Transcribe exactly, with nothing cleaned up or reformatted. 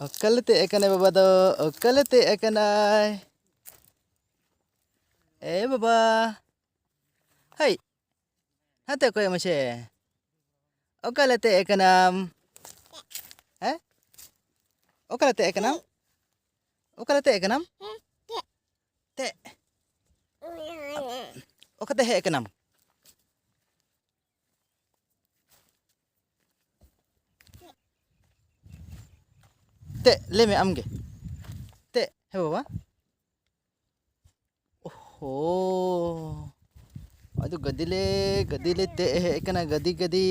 ᱚᱠᱟᱞᱮ ᱛᱮ ᱟᱠᱟᱱᱟᱭ ᱵᱟᱵᱟ ᱫᱚ? ᱚᱠᱟᱞᱮ ᱛᱮ ᱟᱠᱟᱱᱟᱭ? ᱮ ᱵᱟᱵᱟ, ᱦᱟᱭ, ᱦᱟᱛᱮ ᱠᱚᱭᱚᱜ ᱢᱮᱥᱮ᱾ ᱚᱠᱟᱞᱮ ᱛᱮ ᱟᱠᱟᱱᱟᱢ? ᱦᱮᱸ? ᱚᱠᱟᱞᱮ ᱛᱮ ᱟᱠᱟᱱᱟᱢ? ᱚᱠᱟᱞᱮ ᱛᱮ ᱟᱠᱟᱱᱟᱢ? ᱛᱮ᱾ ᱚᱠᱟᱛᱮ ᱦᱮᱡ ᱟᱠᱟᱱᱟᱢ? ᱛᱮ, ᱞᱟᱹᱭ ᱢᱮ ᱟᱢᱜᱮ᱾ ᱛᱮ, ᱦᱮ ᱵᱟᱵᱟ᱾ ᱳᱦᱳ᱾ ᱟᱫᱚ ᱜᱟᱹᱫᱤ ᱞᱮ, ᱜᱟᱹᱫᱤ ᱞᱮ ᱛᱮ ᱦᱮᱡ ᱟᱠᱟᱱᱟ, ᱜᱟᱹᱫᱤ, ᱜᱟᱹᱫᱤ᱾